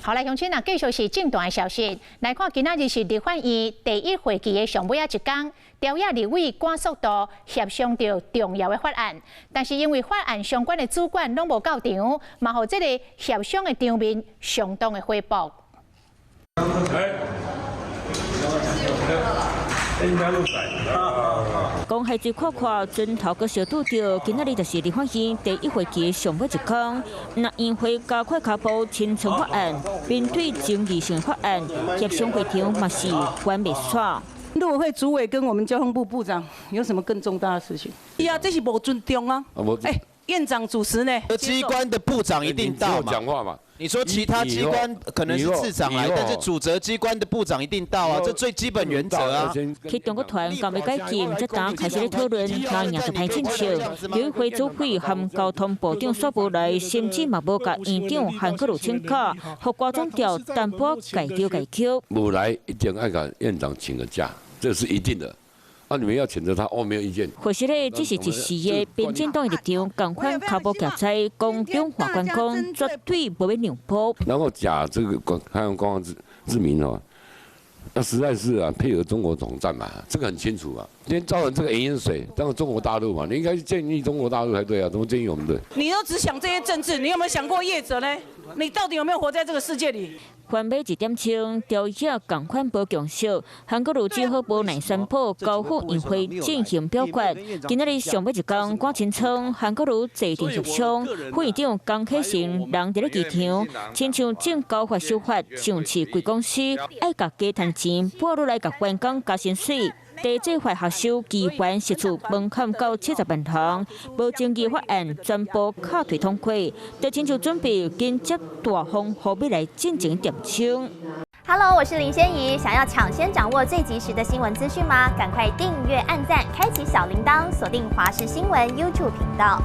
好來，鄉親啊，繼續是政壇的消息。來看今仔日是立法院第一會期的上尾仔一工，朝野立委趕速度協商著重要的法案，但是因為法案相關的主管攏無到場，嘛予這個協商的場面相當的火爆。哎，應該錄講海水闊闊，船頭閣相拄著，今仔日就是立法院第一會期上尾一工。若議會加快跤步清算法案，面對爭議性法案，協商會場嘛是關袂煞。陸委會主委跟我們交通部部長有什麼更重大的事情？呀，這是無尊重啊！哎，院長主持呢？機關的部長一定到嘛？講話嘛？你說其他機關可能是次長來，但是主責機關的部長一定到啊，這最基本原則啊。去中國團剛欲解禁，才當開始咧討論，那贏就歹進笑。立委會主委和交通部長煞無來，甚至嘛無共院長韓國瑜請假，予郭總調淡薄共丟共抾。無來一定愛共院長請個假，這是一定的。啊！你們要譴責他，我沒有意見。或是咧，只是一時的，民進黨的立場仝款跤步夾在講中華觀光絕對無欲讓步。然後假這個開放觀光之名哦，那實在是啊，配合中國統戰嘛，這個很清楚啊。今天造成這個原因是誰？當然中國大陸嘛，你應該建議中國大陸才對啊，怎麼建議我們對？你都只想這些政治，你有沒有想過業者呢？你到底有沒有活在這個世界裡？番馬一點鐘，朝野仝款無共識，韓國瑜只好無奈宣布交付院會進行表決。今仔日上尾一工，趕清倉，韓國瑜坐陣協商，副院長江啟臣人佇咧機場，親像證交法守法上市櫃公司愛共加趁錢，撥落來共員工加薪水。地制法學修機關釋出門檻到70萬人，無爭議法案全部敲退通過，就親像準備緊接大風雨欲來進前點槍。 Hello，我是林仙怡，想要搶先掌握最及時的新聞資訊嗎？趕快訂閱、按讚、開啟小鈴鐺，鎖定華視新聞 YouTube 頻道。